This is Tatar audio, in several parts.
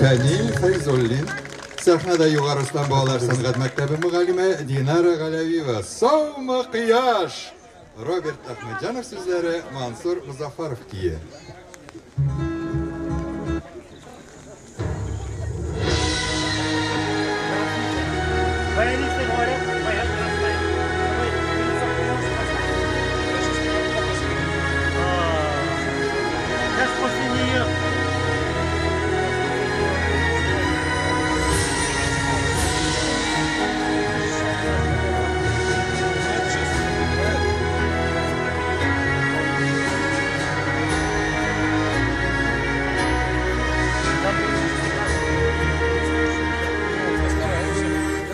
Фәнил Фәйзуллин. Сәхнәдә Югары Ослан балалар сәнгать мәктәбе мөгаллиме Динара Галәвиева. Саумы, кояш! Роберт Әхмәтҗанов сүзләре, Мансур Мозаффаров көе. Баянисты говорят, баян красная. Сейчас после нее.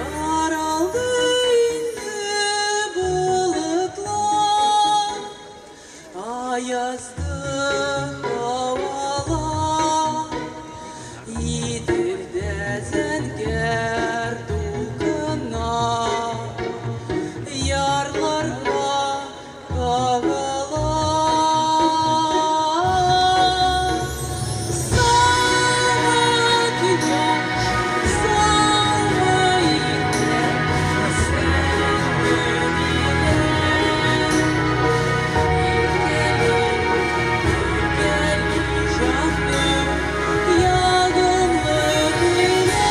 Таралды инде болытлар, Аязды һавалар, Иделдә зәңгәр дулкыннар Ярларга кагыла. Саумы, кояш, саумы, иркә, исәнме, диләр. Иркәли, иркәли, җаным, ягымлы көйләр.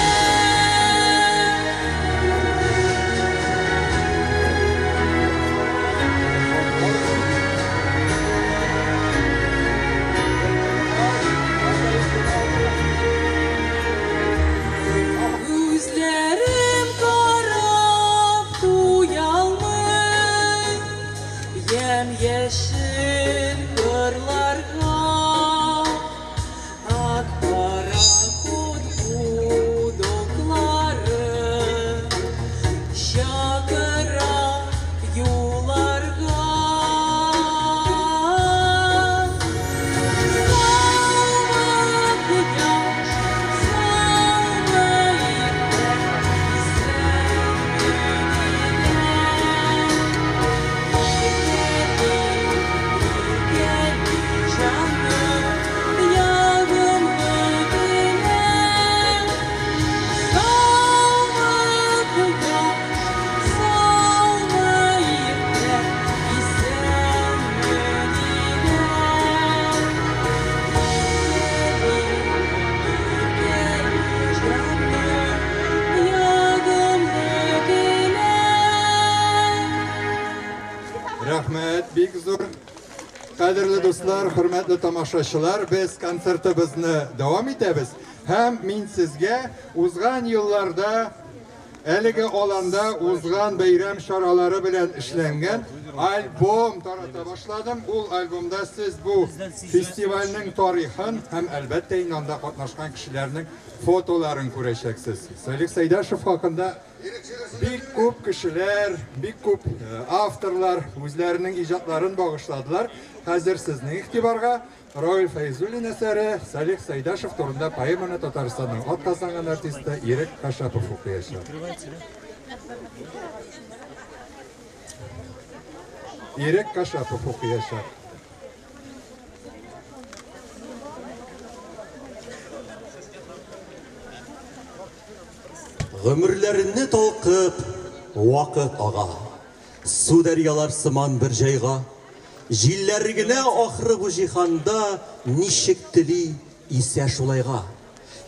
Күзләрем карап туялмый, Ямь-яшел кырларга, Ак пароход гудоклары Чакыра юлларга. Саумы, кояш, саумы, иркә, исәнме, диләр. Иркәли, иркәли, җаным, ягымлы көйләр. Саумы, кояш, саумы, иркә, исәнме, диләр. Иркәли, иркәли, җаным, ягымлы көйләр. Рәхмәт, бик зур. Кадерле дуслар, хөрмәтле тамашачылар, без концертыбызны дәвам итәбез. Һәм мин сезгә узган елларда әлеге аланда узган бәйрәм чаралары белән эшләнгән альбом тарата башладым. Ул альбомда сез бу фестивальнең тарихын һәм әлбәттә инде анда катнашкан кешеләрнең фотоларын күрәчәксез. Салих Сәйдәшев хакында бик күп кешеләр, бик күп авторлар үзләренең иҗатларын багышладылар. Хәзер сезнең игътибарга Равил Фәйзуллин әсәре Салих Сәйдәшев турында поэманы Татарстанның атказанган артисты Ирек Кашапов укыячак. Ирек Кашапов укыячак. Гомерләрне талкып, вакыт ага. Су дәрьялар сыман бер җайга. Җилләр генә ахры бу җиһанда ничек тели исә шулайга.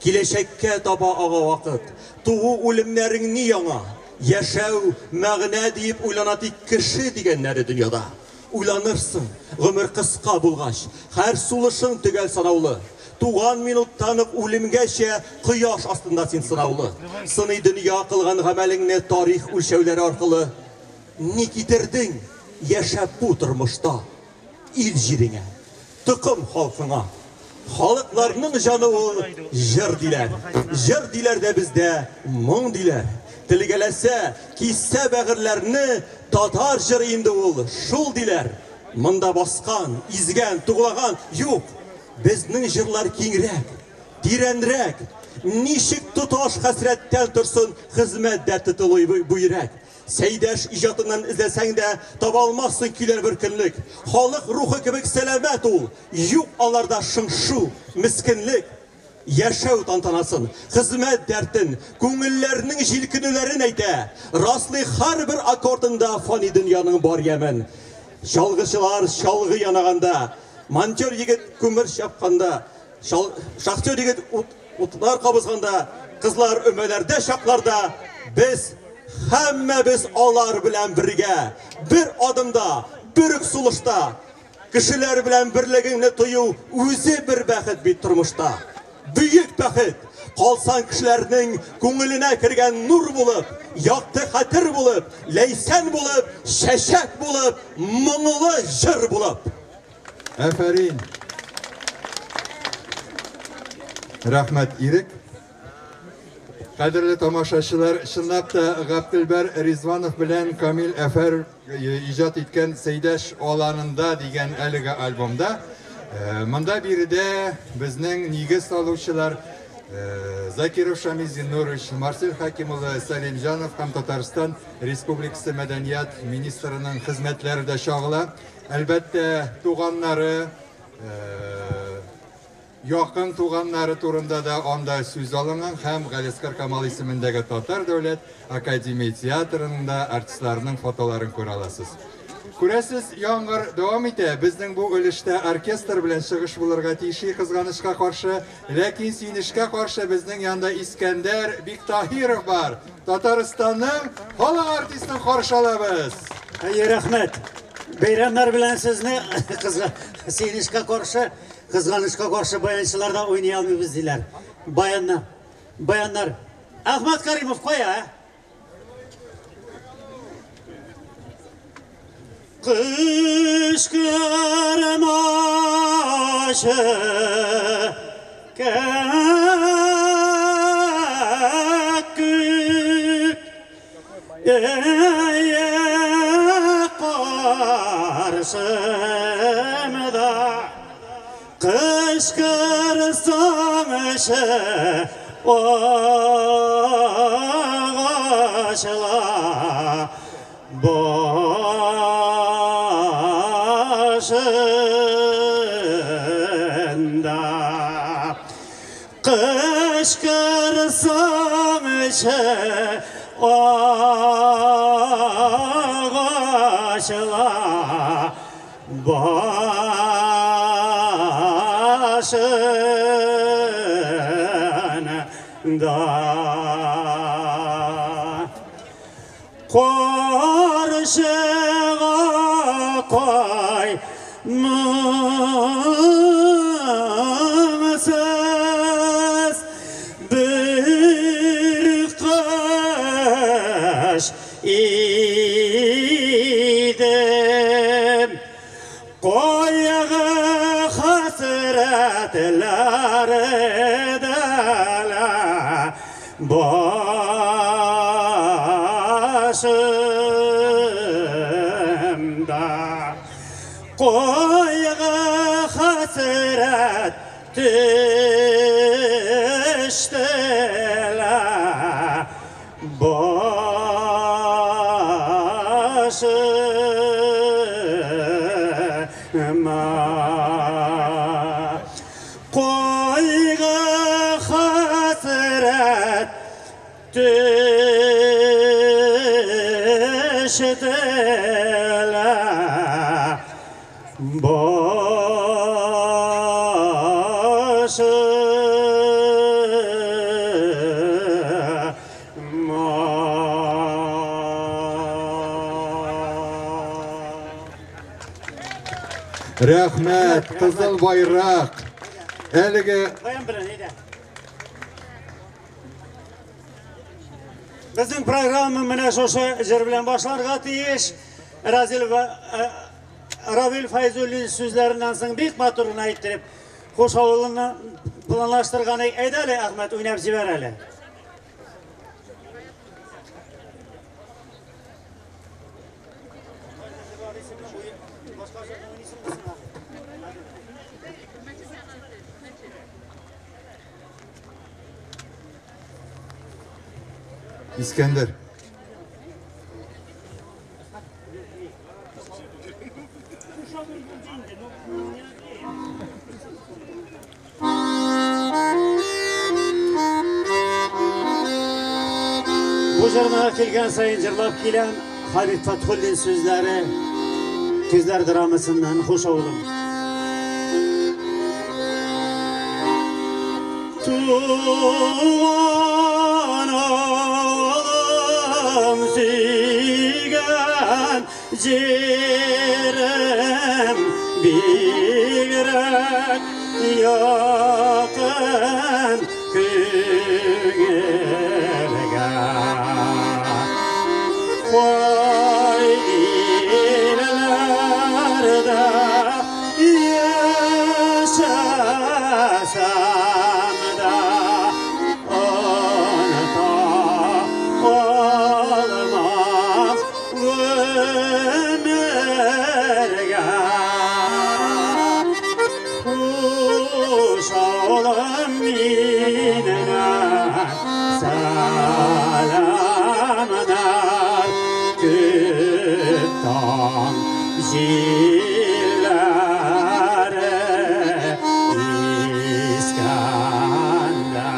Киләчәккә таба ага вакыт. Туу үлемнәрең ни яңа? Яшәү мәгънә диеп уйлана тик кеше дигәннәре дөньяда. Уйланырсың, гомер кыска булгач, һәр сулышың төгәл санаулы. Туган минуттан ук үлемгәчә кояш астында син сынаулы. Сыный дөнья кылган гамәлеңне тарих үлчәүләре аркылы. Ни китердең яшәп бу тормышта? Ил җиреңә, токым халкыңа. Халыкларның җаны ул җыр диләр. Җыр диләр дә бездә моң диләр. Телгәләсә, киссә бәгырьләрне татар җыры инде ул, шул диләр. Монда баскан, изгән, туглаган юк. Безнең җырлар киңрәк, тирәнрәк. Ничек тоташ хәсрәттән торсын хезмәт дәрте тулы бу йөрәк. Сәйдәш иҗатыннан эзләсәң дә таба алмассың көйләр бер көнлек. Халык рухы кебек сәламәт ул. Юк аларда шыңшу, мескенлек. Яшәү тантанасын, хезмәт дәртен, күңелләрнең җилкенүләрен әйтә. Раслый һәрбер аккордында фани дөньяның бар ямен. Чалгычылар чалгы янаганда, монтер егет күмер чапканда, шахтер егет утлар кабызганда, кызлар өмәләрдә чакларда без һәммәбез алар белән бергә, бер адымда, бер үк сулышта. Кешеләр белән берлегеңне тою үзе бер бәхет бит тормышта. Бөек бәхет! Калсаң кешеләрнең күңеленә кергән нур булып, якты хәтер булып, ләйсән булып, чәчәк булып, моңлы җыр булып. Афәрин! Рәхмәт, Ирек. Кадерле тамашачылар, чынлап та Габделбәр Ризванов белән Камил Әфәр иҗат иткән Сәйдәш аланында дигән әлеге альбомда монда биредә безнең нигез салучылар Закиров Шамил Зиннурович, Марсель Хаким улы Сәлимҗанов һәм Татарстан Республикасы мәдәният министрының хезмәтләре дә чагыла. Әлбәттә, туганнары, якын туганнары турында да анда сүз алынган һәм Галиәсгар Камал исемендәге Татар дәүләт академия театрының да артистларының фотоларын күрә аласыз. Күрәсез, яңгыр дәвам итә. Безнең бу өлештә оркестр белән чыгыш булырга тиеш, кызганычка каршы, ләкин сөенечкә каршы безнең янда Искәндәр Биктаһиров бар. Татарстанның халык артистын каршы алабыз. Әйе, рәхмәт. Бәйрәмнәр белән сезне сөенечкә каршы, кызганычка каршы баянчылар да уйный алмыйбыз диләр. Баяннар. Баяннар. Әхмәт Каримов кая? Кычкырмачы кәккүк, әйе каршымда, кычкырсаңчы агачлар başında, kışkırsam ağaçlar başında. Karşığa koymamsız bir kış idim. Koyğı hasretler edele başımda, koyğı hasret düştüler başıma. Koyğı hasret düştüler başıma. Рәхмәт, Кызыл байрак. Әлеге Баян белән, әйдә. Безнең программа менә шушы җыр белән башларга тиеш. Разил Равил Фәйзуллин сүзләреннән соң бик матур гына иттереп Хуш авылын планлаштырган. Әйдә әле, Әхмәт, уйнап җибәр әле. Искәндәр. җырны килгән саен җырлап киләм. Хабиб Фатхуллин сүзләре Күзләр драмасыннан Хуш авылым. Туган авылым, сөйгән җирем, бигрәк якын күңелгә. Кай илләрдә яшәсәм дә, оныта алмам гомергә. Хуш авылым миннән сәламнар көт таң җилләре искәндә.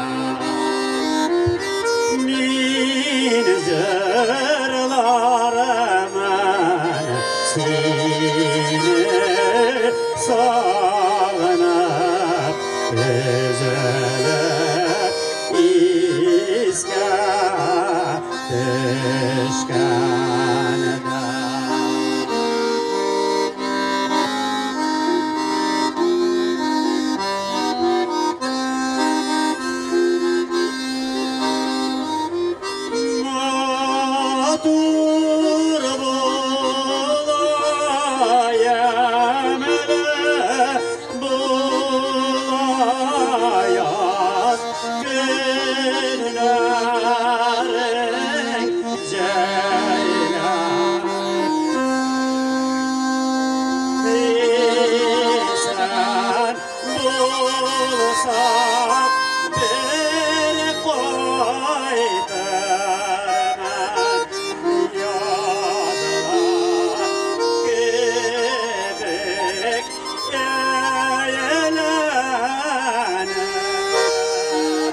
Мин җырларымын сине сагынып, өзелеп искә төшкәндә. Матур була, ямьле була яз көннәрең, җәйләр. Исән булсак, бер кайтырмын язлар кебек әйләнеп.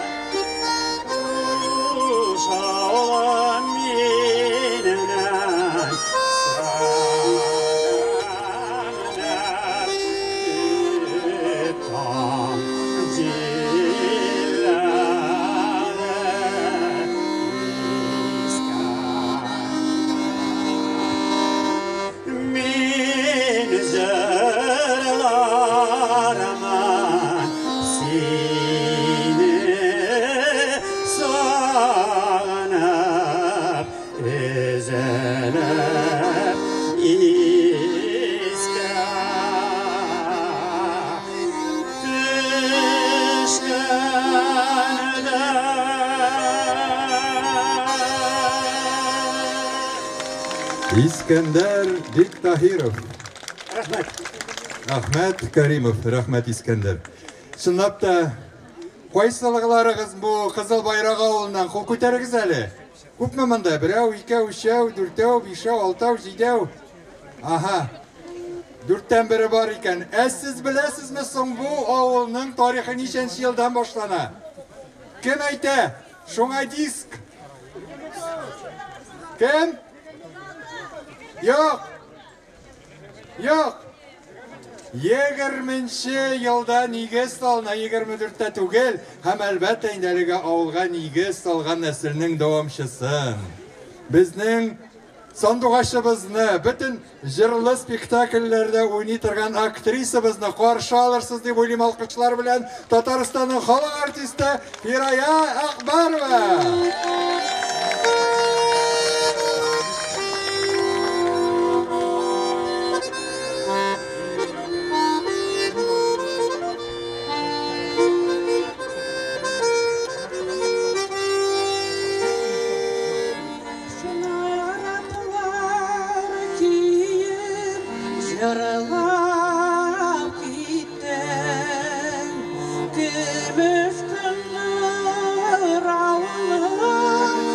Хуш авылым миннән сәламнар көт таң җилләре искәндә. Мин җырларымын сине сагынып, өзелеп искә төшкәндә. Искәндәр Биктаһиров. Рәхмәт. Әхмәт Каримов, рәхмәт, Искәндәр. Чынлап та, кайсылыкларыгыз бу Кызыл Байрак авылыннан, кул күтәрегез әле. Күпме монда? Берәү, икәү, өчәү, дүртәү, бишәү, алтау, җидәү. Аһа. Дүрттән бере бар икән. Ә сез беләсезме соң бу авылның тарихы ничәнче елдан башлана? Кем әйтә? Шуңа диск. Кем? Юк. Юк. 20 елда нигез салына, 24-тә түгел, һәм әлбәттә инде әлеге авылга нигез салган нәселнең дәвамчысын. Безнең сандугачыбызны, бөтен җырлы спектакльләрдә уйный торган актрисабызны каршы алырсыз дип уйлыйм алкышлар белән, Татарстанның халык артисты Фирая Акбарова. Наратлар киеп, җырлап киттең. Көмеш кыңгыраулы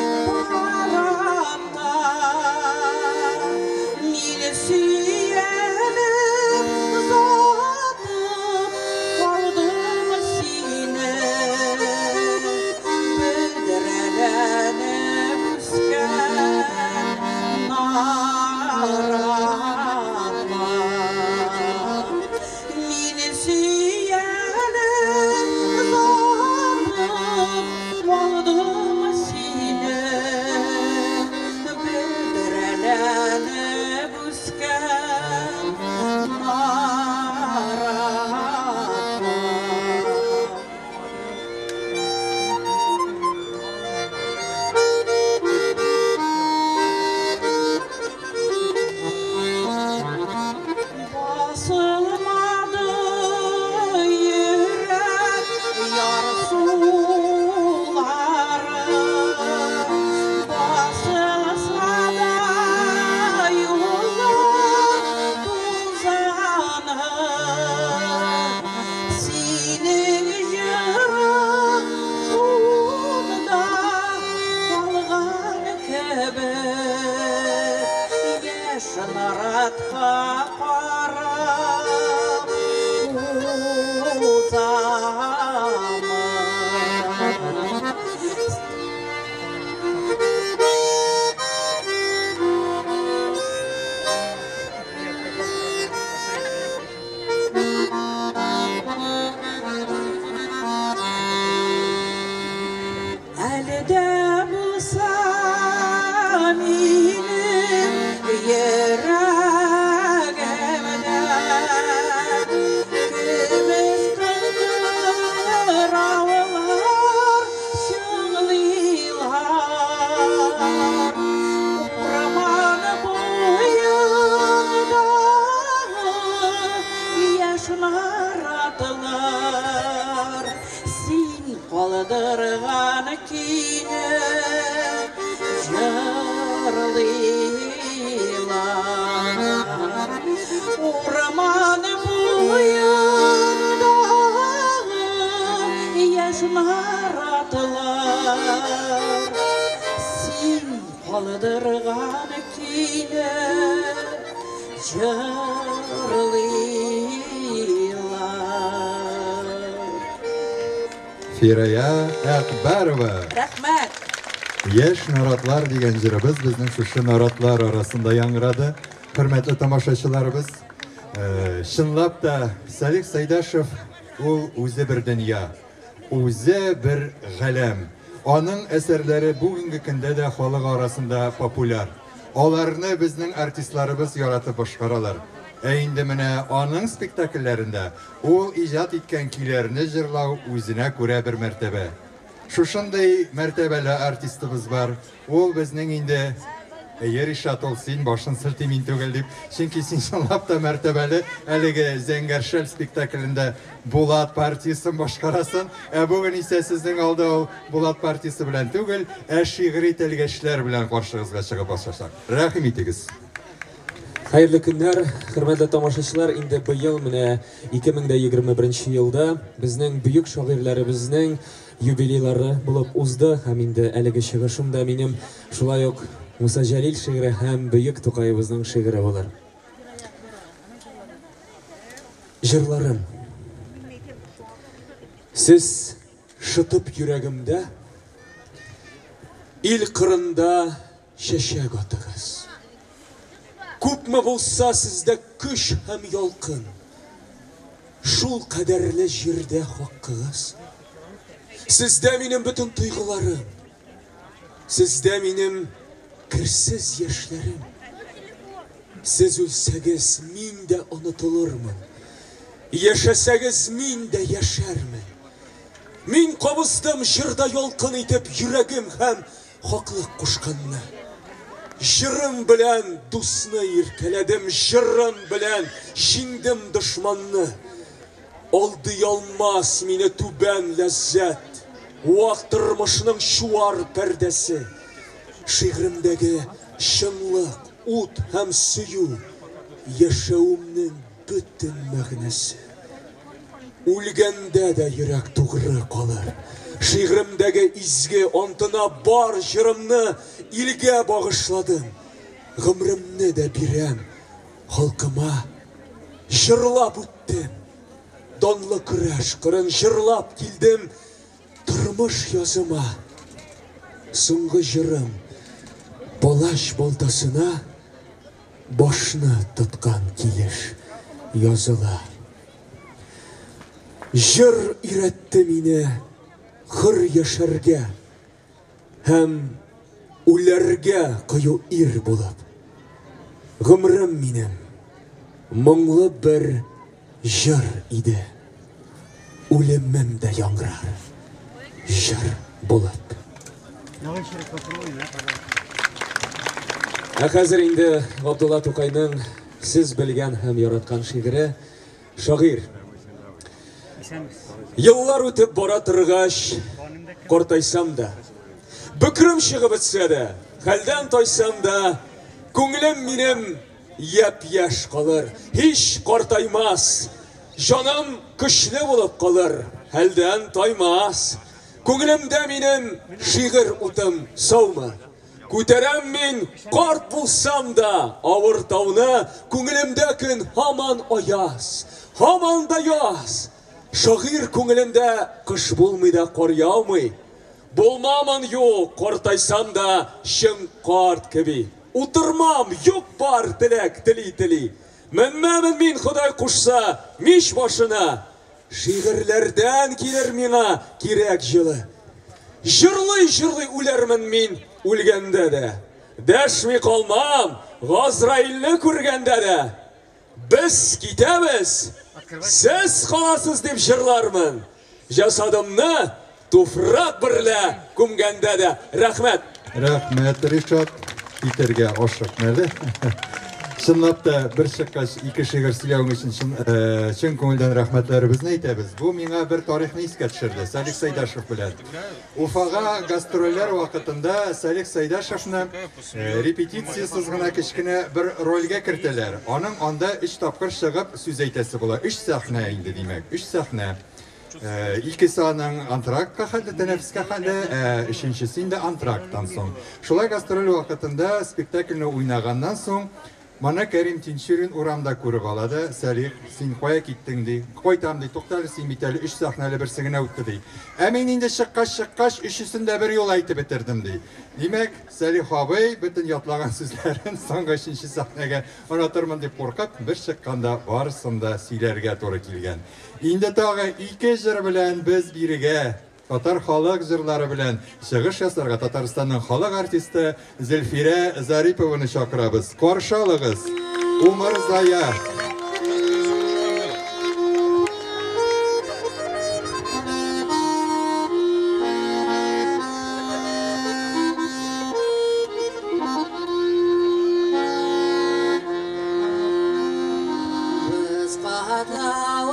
Синең җырың шунда калган кебек, яшь наратка карап узамын. Әле дә булса минем йөрәгемдә көмеш кыңгыраулар чыңлыйлар. Урман буендагы яшь наратлар син калдырган көйне җырлыйлар. Урман буендагы яшь наратлар син калдырган көйне җырлыйлар. Фирая Әкбәрова. Рәхмәт. Яшь наратлар дигән җырыбыз безнең шушы наратлар арасында яңгырады. Хөрмәтле тамашачыларыбыз, чынлап та Салих Сайдашев ул үзе бер дөнья, үзе бер галәм. Аның әсәрләре бүгенге көндә дә халык арасында популяр. Аларны безнең артистларыбыз яратып башкаралар. Ә инде менә аның спектакльләрендә ул иҗат иткән көйләрне җырлау үзенә күрә бер мәртәбә. Шушындый мәртәбәле артистыбыз бар. Ул безнең инде Әйе, Ришат, ул син башын селти мин түгел дип. Чөнки син чынлап та мәртәбәле әлеге Зәңгәр шәл спектаклендә Булат партиясен башкарасын. Ә бүген исә сезнең алда ул Булат партиясе белән түгел, ә шигъри тәлгәшләр белән каршыгызга чыгып басачак. Рәхим итегез. Хәерле көннәр, хөрмәтле тамашачылар. Инде быел менә 2021 елда безнең бөек шагыйрьләребезнең юбилейлары булып узды һәм инде әлеге чыгышым да минем шулай ук Муса Җәлил шигыре һәм бөек Тукаебызның шигыре булыр. Җырларым. Сез шытып йөрәгемдә, ил кырында чәчәк атыгыз. Күпме булса сездә көч һәм ялкын, шул кадәрле җирдә хаккыгыз. Сездә минем бөтен тойгыларым, сездә минем керсез яшьләрем. Сез үлсәгез, мин дә онытылырмын. Яшәсәгез, мин дә яшәрмен. Мин кабыздым җырда ялкын итеп йөрәгем һәм хаклык кушканны. Җырым белән дусны иркәләдем, җырым белән җиңдем дошманны. Алдый алмас мине түбән ләззәт, вак тормышның чуар пәрдәсе. Шигъремдәге чынлык, ут һәм сөю яшәвемнең бөтен мәгънәсе. Үлгәндә дә йөрәк тугры калыр. Шигъремдәге изге антына бар җырымны илгә багышладым. Гомеремне дә бирәм халкыма. Җырлап үттем. Данлы көрәш кырын җырлап килдем тормыш языма. Соңгы җырым палач балтасына башны тоткан килеш языла. Җыр өйрәтте мине хөр яшәргә һәм үләргә кыю ир булып. Гомерем минем моңлы бер җыр иде. Үлемем дә яңгырар җыр булып. Давай еще раз попробуем, да, пожалуйста. Ә хәзер инде Габдулла Тукайның сез белгән һәм яраткан шигыре Шагыйрь. Еллар үтеп бара торгач, картайсам да, бөкрем чыгып бетсә дә, хәлдән тайсам да, күңелем минем япь-яшь калыр, һич картаймас. Җаным көчле булып калыр, хәлдән таймас. Күңелемдә минем шигырь утым саумы? Күтәрәм мин, карт булсам да, авыр тауны, күңелемдә көн һаман аяз, һаман да яз. Шагыйрь күңелендә кыш булмый да кар яумый. Булмамын юк, картайсам да чын карт кеби. Утырмам, юк бар теләк тели-тели. Менмәмен мин, Ходай кушса, мич башына. Шигырьләрдән килер миңа кирәк җылы. Җырлый-җырлый үләрмен мин үлгәндә дә. Дәшми калмам, Газраилне күргәндә дә. Без китәбез, сез каласыз дип җырлармын. Җасадымны туфрак берлә күмгәндә дә. Рәхмәт. Рәхмәт, Ришат. Китәргә ашыкма әле. Чынлап та, бер чыккач, ике шигырь сөйләвең өчен чын, чын күңелдән рәхмәтләребезне әйтәбез. Бу миңа бер тарихны искә төшерде, Салих Сәйдәшев белән. Уфага гастрольләр вакытында Салих Сәйдәшевны репетициясез гына кечкенә бер рольгә кертәләр. Аның анда өч тапкыр чыгып сүз әйтәсе була. Өч сәхнә инде, димәк, өч сәхнә. Икесе аның антрактка хәтле, тәнәфескә хәтле, өченчесе инде антракттан соң. Шулай гастроль вакытында спектакльне уйнаганнан соң, моны Кәрим Тинчурин урамда күреп ала да, Сәлих, син кая киттең, ди. Кайтам, ди, тукта әле, син бит әле өч сәхнәле берсе генә үтте, ди. Ә мин инде чыккач-чыккач, өчесен дә бер юлы әйтеп бетердем, ди. Димәк, Сәлих абый бөтен ятлаган сүзләрен соңгы өченче сәхнәгә онытырмын дип куркып, бер чыкканда барысын да сөйләргә туры килгән. Инде тагы ике җыр белән без бирегә татар халык җырлары белән чыгыш ясарга Татарстанның халык артисты Зөлфирә Зарипованы чакырабыз. Каршы алыгыз, Умырзая. Без катлау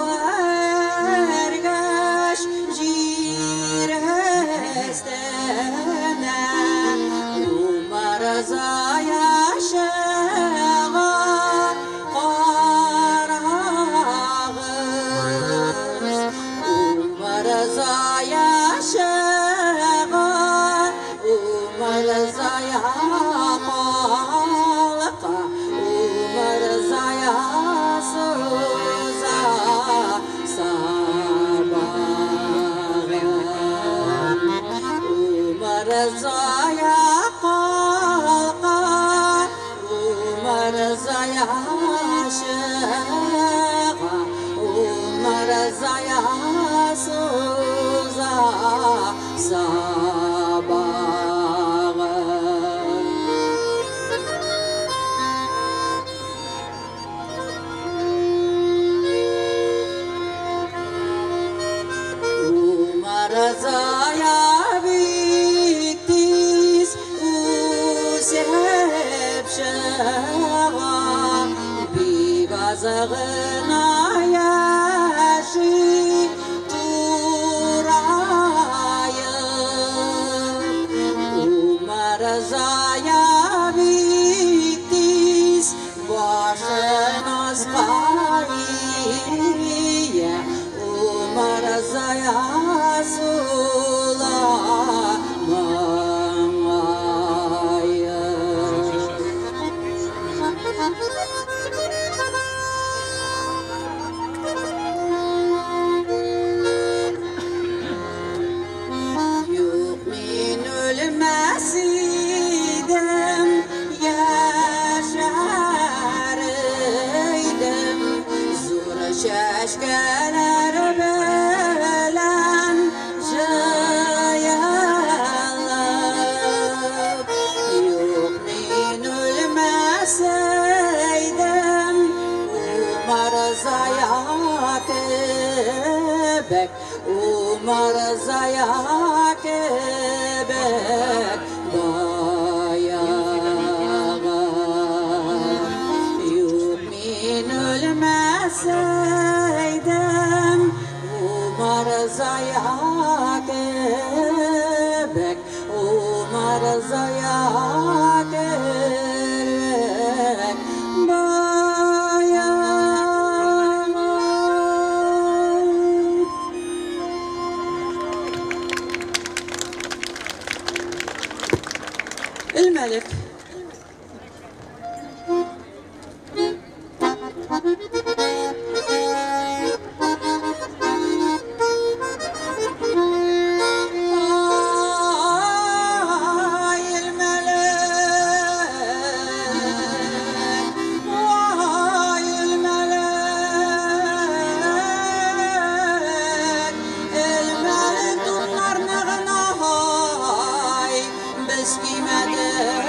эргәч җир өстенә, Умырзая чыга, карагыз. Умырзая чыга, Умырзая калка, Умырзая суза сабагын. Умырзая калка, Умырзая чыга, Умырзая суза сабагын. Умырзая бик тиз үсеп чыга, бик аз гына яши тураеп. Умырзая бик тиз башын аска ия, Умырзая сула моңаеп. Юк, мин үлмәс идем, яшәр идем, зур чәчкәләр белән җыелып. Юк, мин үлмәс идем, Умырзая кебек, Умырзая кебек баягы. Юк, мин үлмәс идем, Умырзая кебек, Умырзая кебек баягы. Элмәлек. Ай, элмәлек, вай, элмәлек, элмәлек туннарны гына, ай, без кимәдек.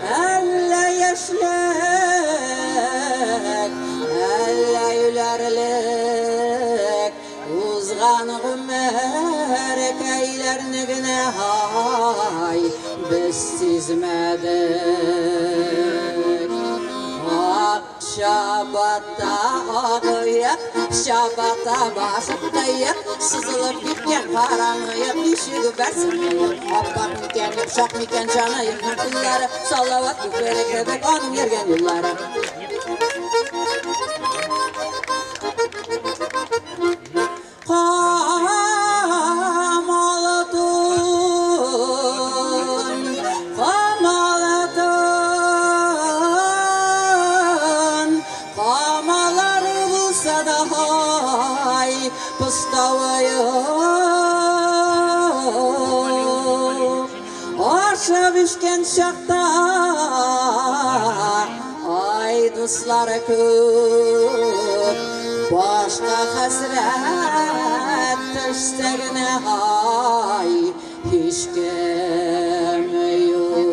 Әллә яшьлек, әллә юләрлек, узган гомер кәйләрне генә, ай, без сизмәдек. Ак чабата агыек, чабата башы кыек, сызылып киткән кара мыек, ничек үбәрсең кыек. Аппак микән, йомшак микән җаныемның куллары, Салават күпере кебек аның йөргән юллары. Камалы тун, камалы тун, камалары булса да, һай, поставы юк. Ашап эчкән чакта, ай, дуслары күп, башка хәсрәт төшсә генә, ай, һичкем юк.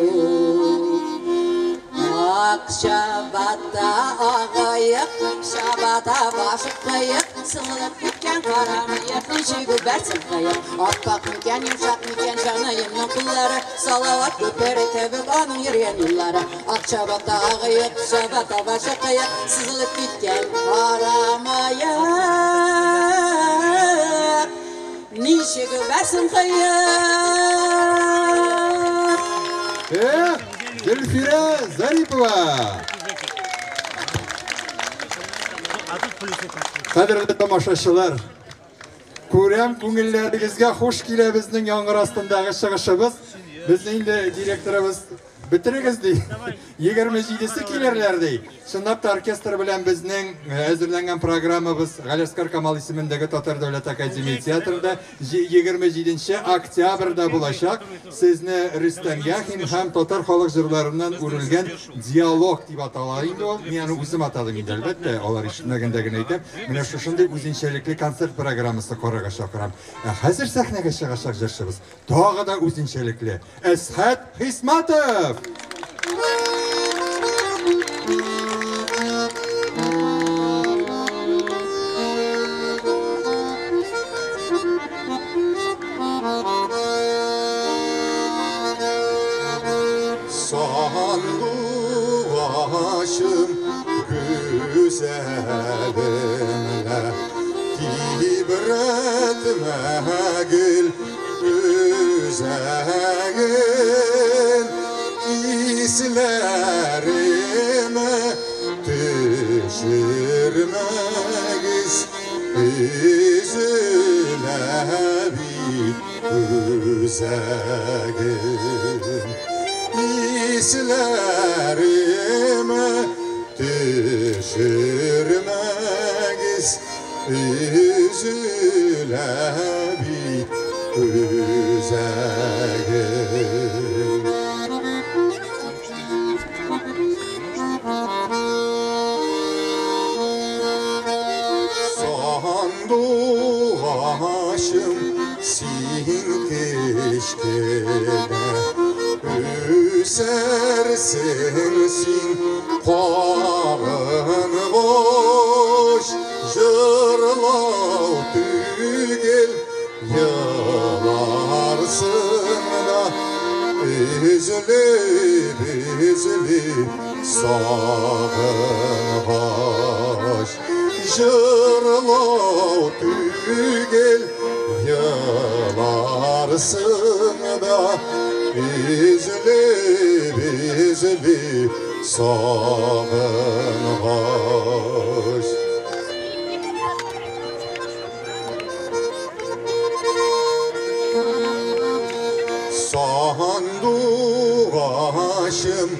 Ак чабата агыек, чабата башы кыек, сызылып киткән кара мыек, ничек үбәрсең кыек. Аппак микән, йомшак микән җаныемның куллары, Салават күпере кебек аның йөргән юллары. Ак чабата агыек, чабата башы кыек, сызылып киткән кара мыек, ничек үбәрсең кыек. Эх, Зөлфирә Зарипова! Кадерле тамашачылар, күрәм, күңелләрегезгә хуш килә безнең яңгыр астындагы чыгышыбыз. Безнең инде директорыбыз бетерегез ди. 27-се килерләр ди. Чынлап та оркестр белән безнең әзерләнгән программабыз Галиәсгар Камал исемендәге Татар дәүләт академия театрында 27 октябрьдә булачак. Сезне Рөстәм Яхин һәм татар халык җырларыннан үрелгән диалог дип атала инде ул. Мин аны үзем атадым инде, әлбәттә, алар ишетмәгәндә генә әйтәм. Менә шушындый үзенчәлекле концерт программасы карарга чакырам. Ә хәзер сәхнәгә чыгачак җырчыбыз тагы да үзенчәлекле. Әсхәт Хисматов! Sanduvaşım güzelimle, tibretme gül üzegin, hislerime düşürmegiz, üzüle bir üzegin. Hislerime düşürmegiz, üzüle bir üzegin. Sanduvaşım sin keşkene, üsersin sin qağın boş, jırlav tügel yılarsın da, üzülüp üzülüp sağınbaş. Jırlav tügel yılarsın da, üzülüp üzülüp sağınbaş. Сандугачым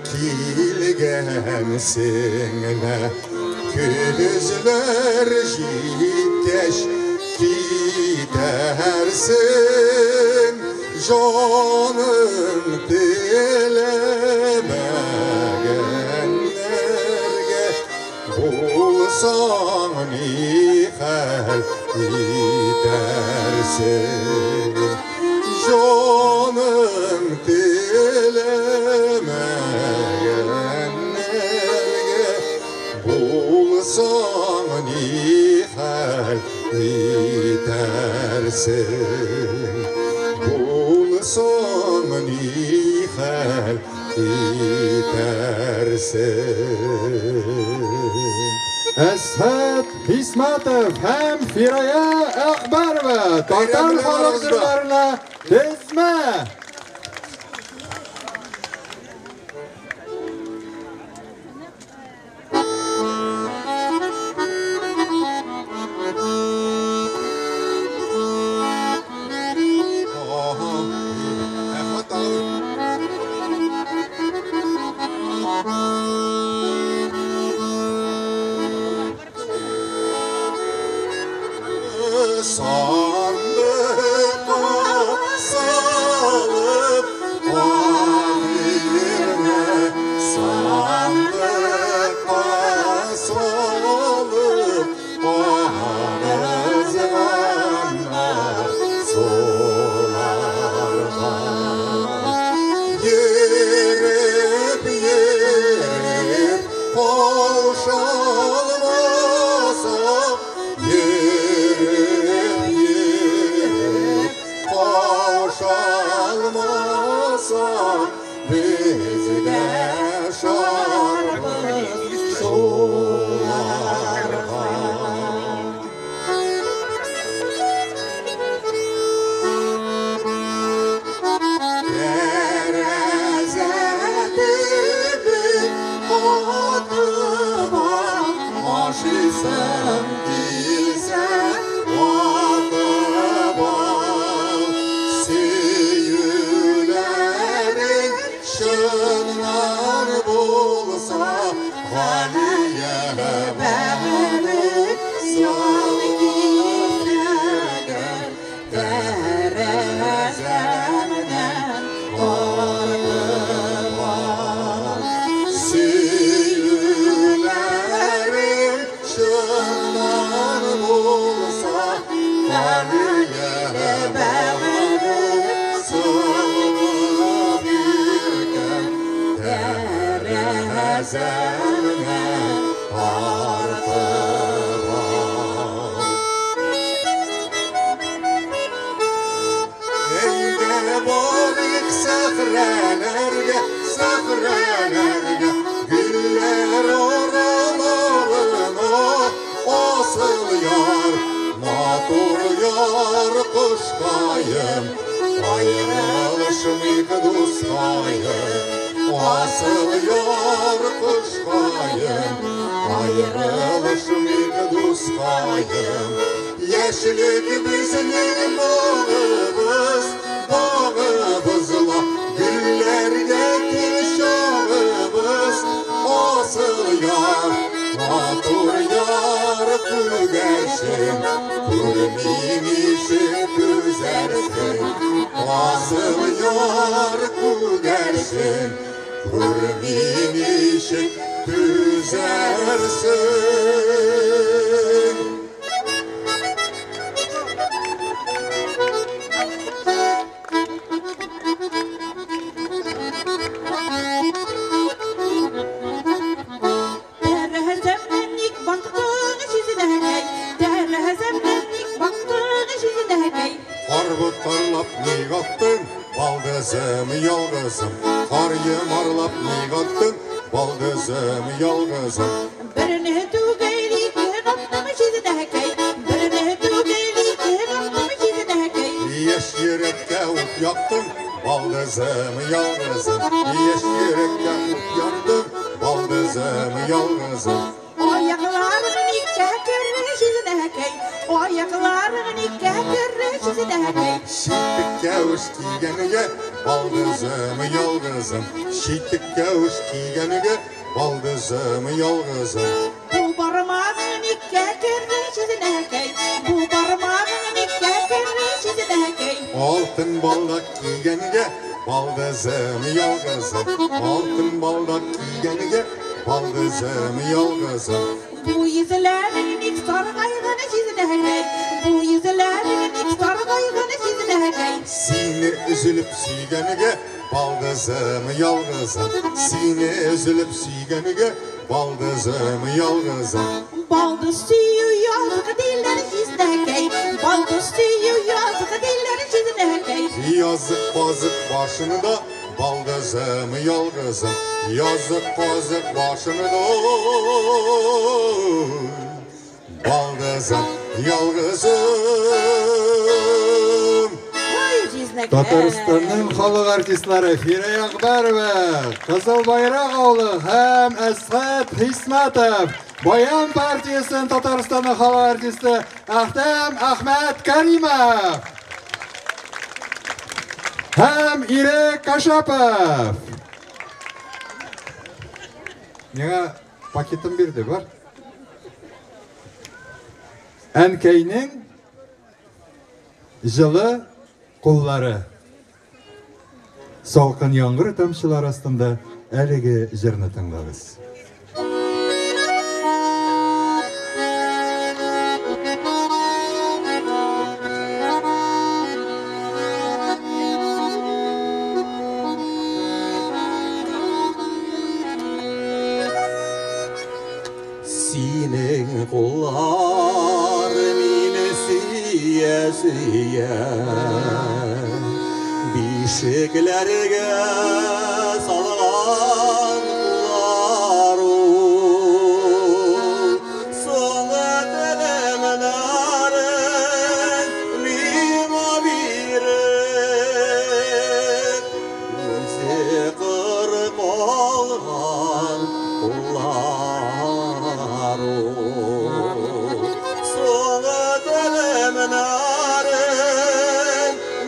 килгәнсең лә, көзләр җиткәч китәрсең, җаның теләмәгәннәргә булсаң ни хәл итәрсең? Җаның теләмәгәннәргә булсаң ни хәл итәрсең? Булсаң ни хәл итәрсең? Әсхәт Хисматов һәм Фирая Әхбәрова татар халык җырларына тезмә. Sandığa salıp ağirme, sandığa salıp ağızganlar sularga. Yerip yerip kavuşalmasak, yerip yerip kavuşalmasak, bizge şarkı şolarga. Тәрәзә төбе катып ал, ашыйсың килсә, ватып ал. Сөюләрең чыннан булса, Галия Бәгыре салып килгән тәрәзәмнән артып ал. Сөюләрең чыннан булса, Галия бәгыре салып иркәм тәрәзәмнән артып ал. Әйдә барыйк сәхрәләргә, сәхрәләргә, гөлләр араларына. Асыл яр, матур яр, кошкаем, аерылышмыйк, дускаем. Асыл яр, кошкаем, аерылышмыйк, дускаем. Яшьлек безнең багыбыз, багыбызла гөлләргә кил чагыбыз. Асыл яр, матур яр, күгәрчен, күрмим ишек түзәрсең. Асыл яр, күгәрчен, күрмим ишек түзәрсең. Тәрәзәмнән ник бактың, җизнәкәй? Тәрәзәмнән ник бактың, җизнәкәй? Кар ботарлап ник аттың, балдызым, ялгызым? Кар йомарлап ник аттың, балдызым, ялгызым? Берне түгел, ике аттым, җизнәкәй. Берне түгел, ике аттым, җизнәкәй. Яшь йөрәккә ут яктың, балдызым, ялгызым. Яшь йөрәккә ут яктың, балдызым, ялгызым. Аякларың никкә керде, җизнәкәй? Аякларың никкә керде, җизнәкәй? Читек кәвеш кигәнгә, балдызым, ялгызым. Читеккә үш кигәнгә, балдызым, ялгызым. Бу бармагың никкә керде җизнәкәй? Бу бармагың никкә керде җизнәкәй? Алтын балдак кигәнгә, балдызым, ялгызым. Алтын балдак кигәнгә, балдызым, ялгызым. Бу йөзләрең ник саргайган җизнәкәй? Бу йөзләрең ник саргайган җизнәкәй? Сине өзелеп сөйгәнгә, балдызым, ялгызым. Сине өзелеп сөйгәнгә, балдызым, ялгызым. Балдыз сөю язык диләр җизнәкәй. Балдыз сөю язык диләр җизнәкәй. Язык казык башында, балдызым, ялгызым. Язык казык башында, балдызым, ялгызым. Ой, җизнәкәй. Татарстанның халык артистлары Фирая Акбарова, Кызыл Байрак авылы һәм Әсхәт Хисмәтов, Баян партиясен Татарстанның халык артисты Әхтәм Әхмәт Каримов һәм Ирек Кашапов. Миңа пакетын бирде, бар. Әнкәйнең җылы куллары. Салкын яңгыр тамчылары астында әлеге җырны тыңлагыз. Синең куллар мине сөя сөя Бишекләргә салган куллар ул. Соңгы телемнәрен миңа биреп, Үзе кырып алган куллар ул. Соңгы телемнәрен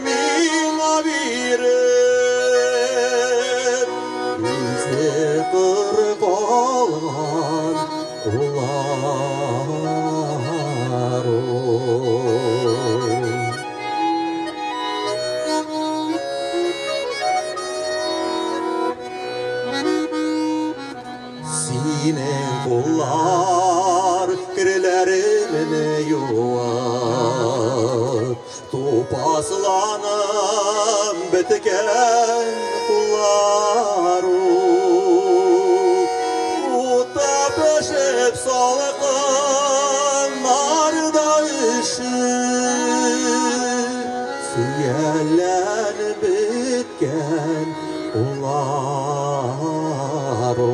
миңа биреп, Үзе кырып алган куллар ул. Синең куллар керләремне юып, Тупасланып беткән куллар ул. Утта пешеп салкыннарда өшеп, Сөялләнеп беткән куллар ул.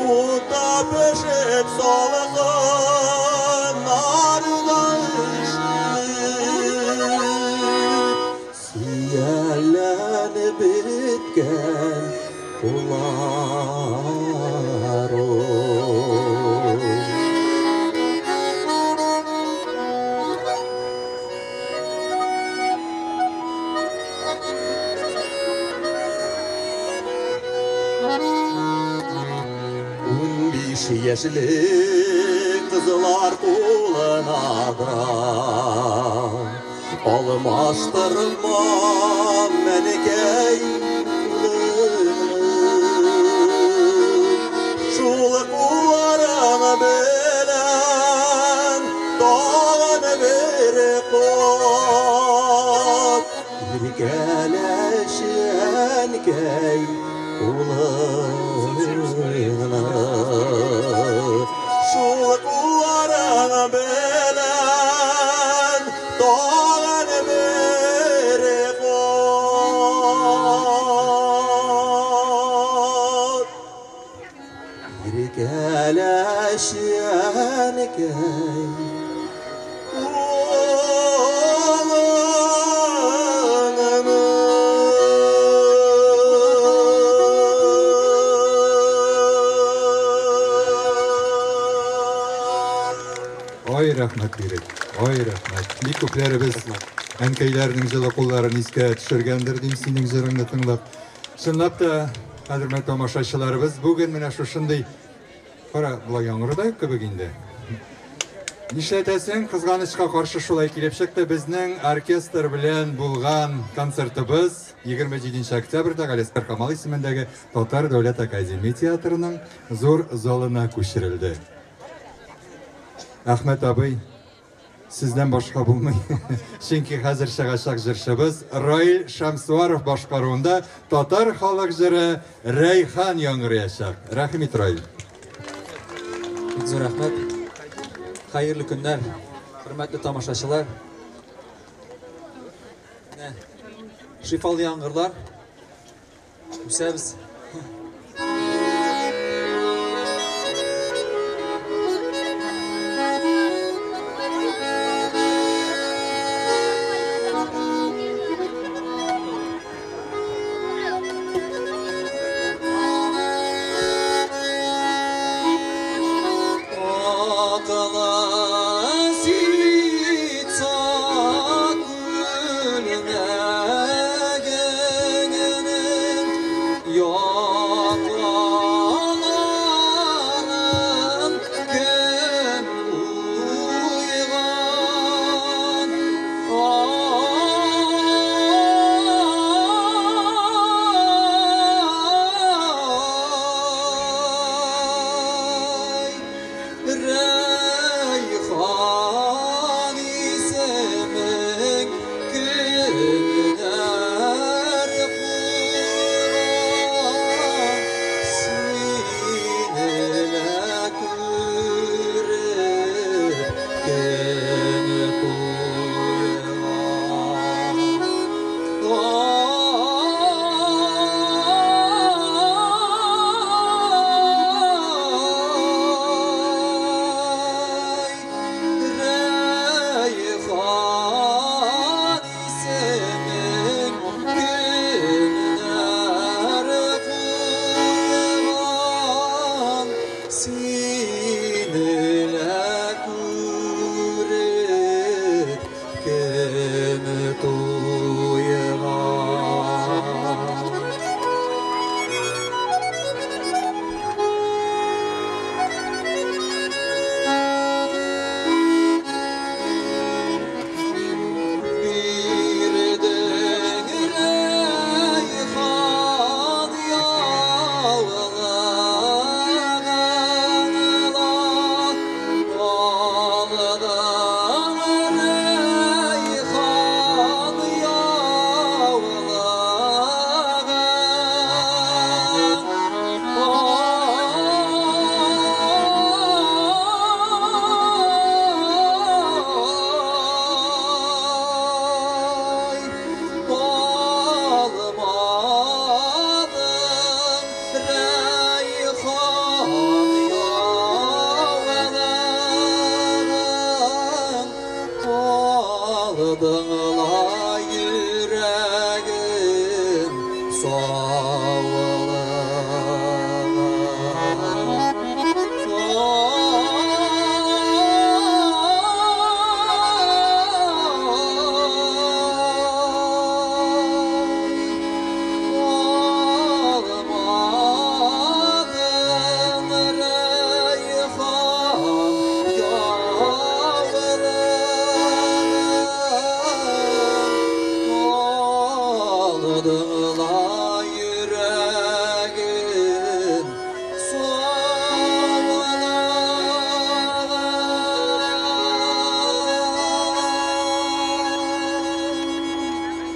Утта пешеп салкыннарда өшеп, Сөялләнеп беткән куллар ул. 15 яшьлек кызлар кулына да Алмаштырмам әнкәй кулын. Шул кулларың белән тагын бер кат Иркәләш, әнкәй, кулыңны. Шул кулларың белән тагын бер кат Иркәләш, әнкәй, кулыңны. Ай, рәхмәт, Ирек. Ай, рәхмәт. Бик күпләребез әнкәйләрнең җылы кулларын искә төшергәндер, дим, синең җырыңны тыңлап. Чынлап та, кадерле тамашачыларыбыз, бүген менә шушындый кара, болай яңгыр да юк кебек инде. Нишләтәсең, кызганычка каршы шулай килеп чыкты. Безнең оркестр белән булган концертыбыз 27 октябрьдә Галиәсгар Камал исемендәге Татар дәүләт академия театрының зур залына күчерелде. Әхмәт абый, сездән башка булмый. Чөнки хәзер чыгачак җырчыбыз Раил Шәмсуаров башкаруында татар халык җыры Рәйхан яңгыраячак. Рәхим ит, Раил. Бик зур рәхмәт. Хәерле көннәр, хөрмәтле тамашачылар. Менә шифалы яңгырлар. Үсәбез.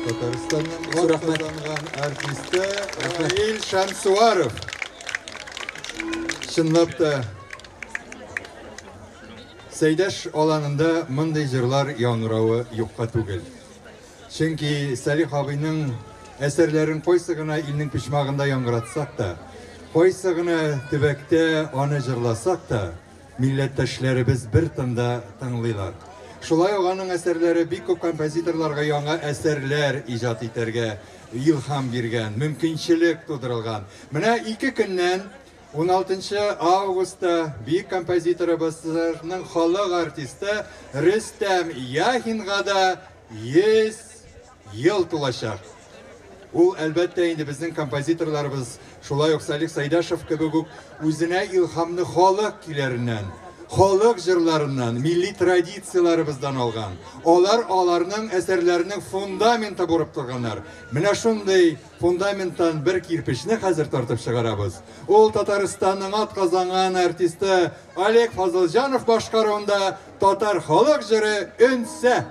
Татарстанның атказанган артисты Раил Шәмсуаров. Чынлап та, Сәйдәш аланында мондый җырлар яңгыравы юкка түгел. Чөнки Салих абыйның әсәрләрен кайсы гына илнең почмагында яңгыратсак та, кайсы гына төбәктә аны җырласак та, милләттәшләребез бер тында тыңлыйлар. Шулай ук аның әсәрләре бик күп композиторларга яңа әсәрләр иҗат итәргә илһам биргән, мөмкинчелек тудырылган. Менә 2 көннән 16 августта бөек композиторыбызның халык артисты Рөстәм Яхинга да 100 ел тулачак. Ул, әлбәттә, инде безнең композиторларыбыз, шулай ук Салих Сайдашев кебек үк, үзенә илһамны халык көйләреннән, халык җырларыннан, милли традицияләребездән алган. Алар аларның әсәрләренең фундаменты булып торганнар. Менә шундый фундаменттан бер кирпечне хәзер тартып чыгарабыз. Ул Татарстанның атказанган артисты Олег Фазылҗанов башкаруында татар халык җыры Өнсә.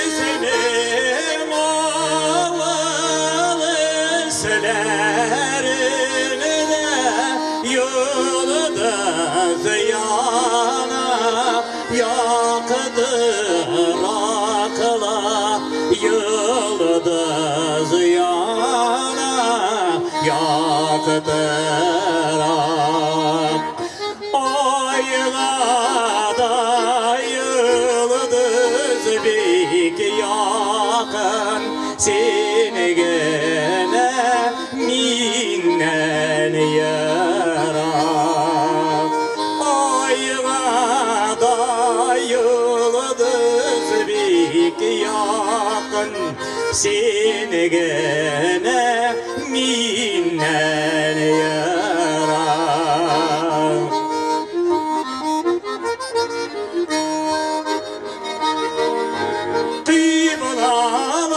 Безнең авыл эшләрендә йолдыз яна, яктыракла, йолдыз яна, яктырак. Айга да йолдыз бик якын, син генә миннән ерак. Айга да йолдыз бик якын, син генә миннән ерак.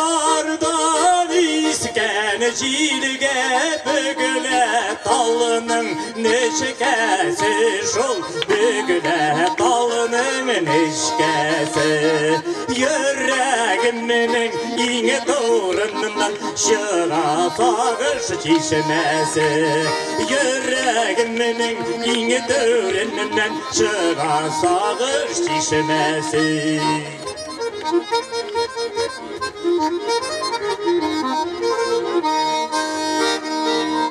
Кыйблалардан искән җилгә бөгелә талының нечкәсе, шул бөгелә талының нечкәсе. Йөрәгемнең иң турыннан чыга сагыш чишмәсе. Йөрәгемнең иң түреннән чыга сагыш чишмәсе.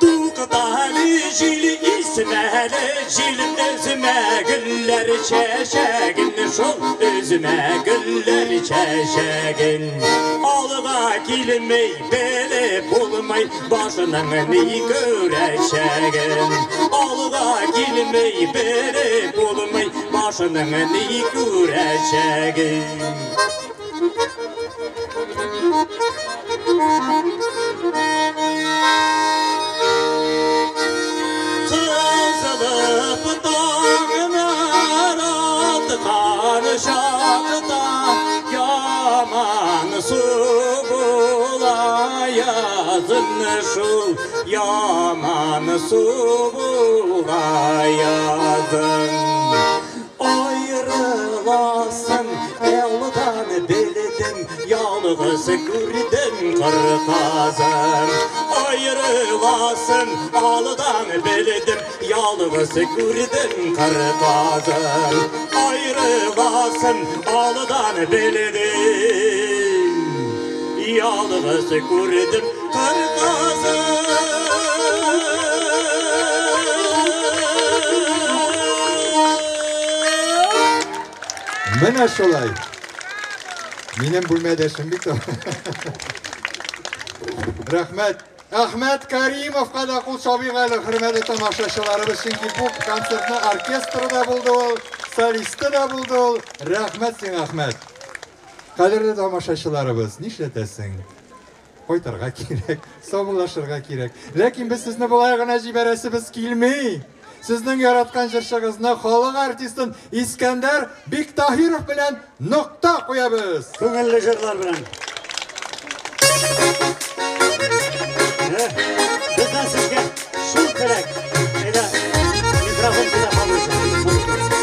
Туктале, җил, исмәле, җил, өзмә гөлләр чәчәген, шул өзмә гөлләр чәчәген. Алга килмей, белеп булмый башының ни күрәчәген. Алга килмей, белеп булмый башының ни күрәчәген. Кызылып таңнар аткан чакта яман су була язын, шул яман су була язын. Аерыласын алдан белдем, ялгыз күрдем кыр казын. Аерыласын алдан белдем, ялгыз күрдем кыр казын. Аерыласын алдан белдем, ялгыз күрдем кыр казын. Менә шулай. Минем бүлмәдәшем бит ул. Рәхмәт. Әхмәт Каримовка да кул чабыйк әле, хөрмәтле тамашачыларыбыз, чөнки бу концертны оркестры да булды ул, солисты да булды ул. Рәхмәт сиңа, Әхмәт. Кадерле тамашачыларыбыз, нишләтәсең? Кайтырга кирәк, саубуллашырга кирәк. Ләкин без сезне болай гына җибәрәсебез килми. Сезнең яраткан җырчыгызны, халык артистын Искәндәр Биктаһиров белән нокта куябыз. Күңелле җырлар белән. Бездән сезгә шул теләк. Әйдә, микрофон сиңа калырсын.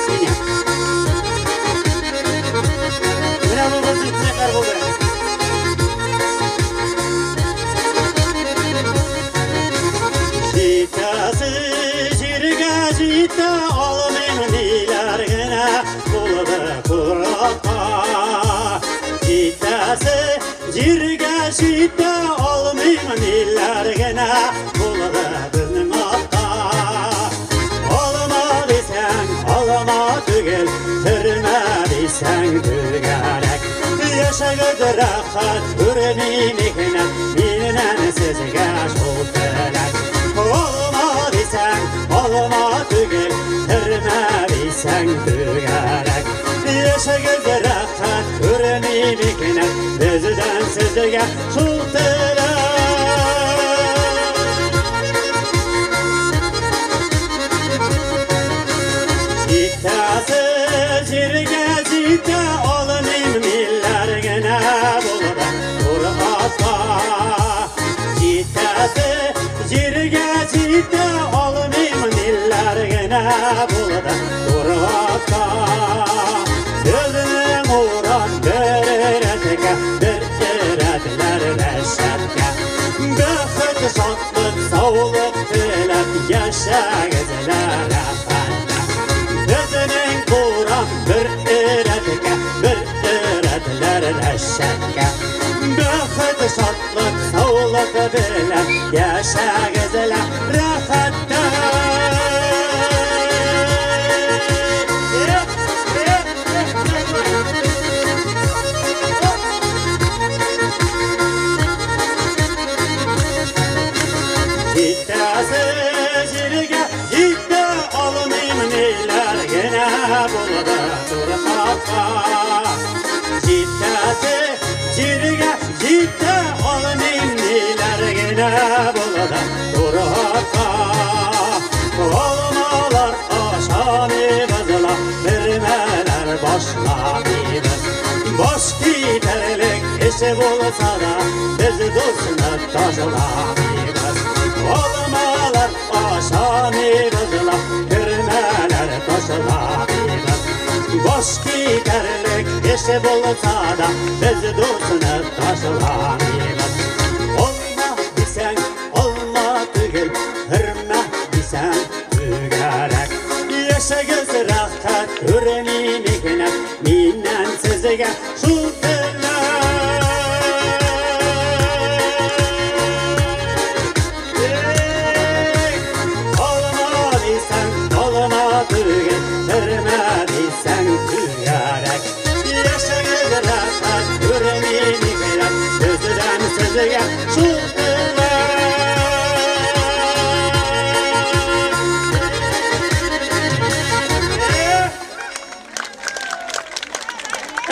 Сиңа. Менә бу безнең теләкләр булды. Җитәсе җиргә җитә алмыйм, ниләр генә булды куракка. Җитәсе җиргә җитә алмыйм, ниләр генә булды. Алма түгел, хөрмә дисәң түгәрәк. Яшәгез рәхәт, күрми михнәт, миннән сезгә шул теләк. Алма дисәң, алма түгел, хөрмә дисәң түгәрәк. Яшәгез рәхәт, күрми михнәт, бездән сезгә шул теләк. Җитәсе җиргә җитә алмыйм, милләр генә булды тур атка. Җитәсе җиргә җитә алмыйм, милләр генә булды тур атка. Безнең урам бер рәткә, бер рәтләр рәшәткә. Бәхет, шатлык, саулык теләп яшәгезләр рәхәттә. Безнең урам бер рәткә, бер рәтләр рәшәткә. Бәхет, шатлык, саулык белән яшәгезләр рәхәттә. Җитәсе җиргә җитә алмыйм, ниләр генә булды тур атка. Җитәсе җиргә җитә алмыйм, ниләр генә булды тур атка. Алмалар ашамыйбыз ла, бирмәләр башламыйбыз. Баш китәрлек эше булса да, без дусны ташламыйбыз. Алмалар ашамыйбыз ла, бирмәләр ташламыйбыз. Баш китәрлек эше булса да, без дусны ташламыйбыз. Алма дисәң, алма түгел, хөрмә дисәң түгәрәк. Яшәгез рәхәт, күрми михнәт, миннән сезгә шул теләк. Алма дисәң, алма түгел, хөрмә дисәң түгәрәк. Яшәгез рәхәт, күрми михнәт, бездән сезгә шул теләк.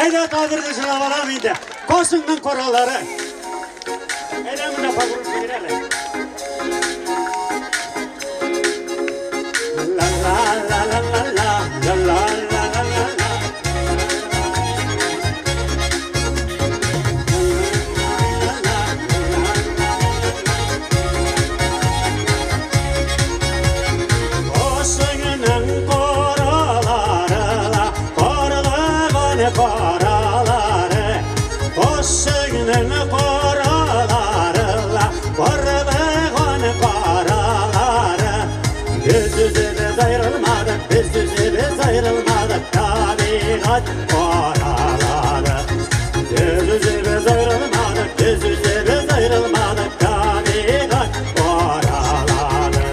Әйдә кадерле җылавалам инде. Косыңның кораллары. Әйдә монда погрузка бирәле. Ла ла ла ла ла ла ла ла ла ла ла. Косыңның кораллары ла, карлыган каралары. Косыңның каралары ла, карлыган каралары. Без үзебез аерылмадык, без үзебез аерылмадык, табигать каралады. Без үзебез аерылмадык, без үзебез аерылмадык, табигать каралады.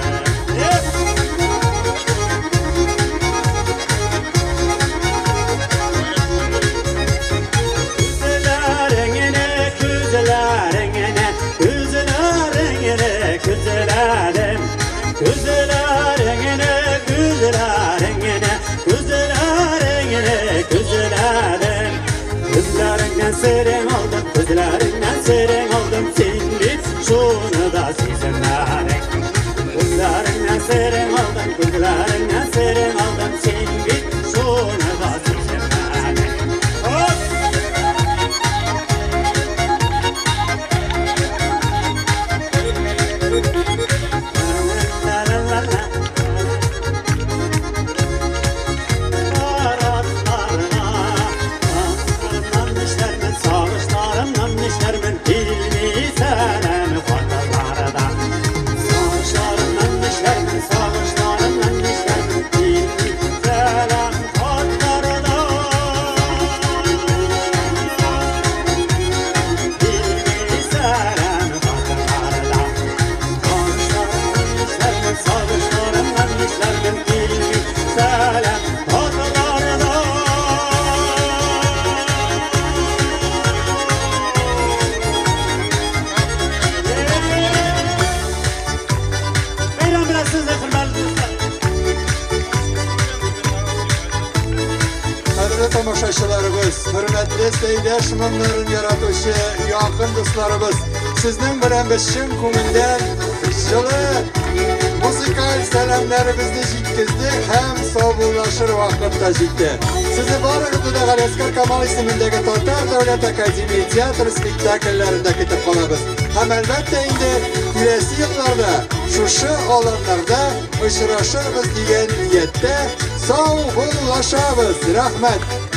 Күзләреңне, күзләреңне, күзләреңне күзләрем. Күзләреңне, күзләреңне, күзләреңне күзләрем. Тамашачыларыбыз, хөрмәтле Сәйдәш моңнарын яратучы якын дусларыбыз, сезнең белән без чын күңелдән җылы музыкаль сәламнәребезне җиткездек һәм саубуллашыр вакыт та җитте. Сезне барыгызны да Галиәсгар Камал исемендәге Татар дәүләт академия театр спектакльләрендә көтеп калабыз. Һәм әлбәттә инде киләсе елларда шушы аланнарда очрашырбыз дигән нияттә саубуллашабыз. Рәхмәт.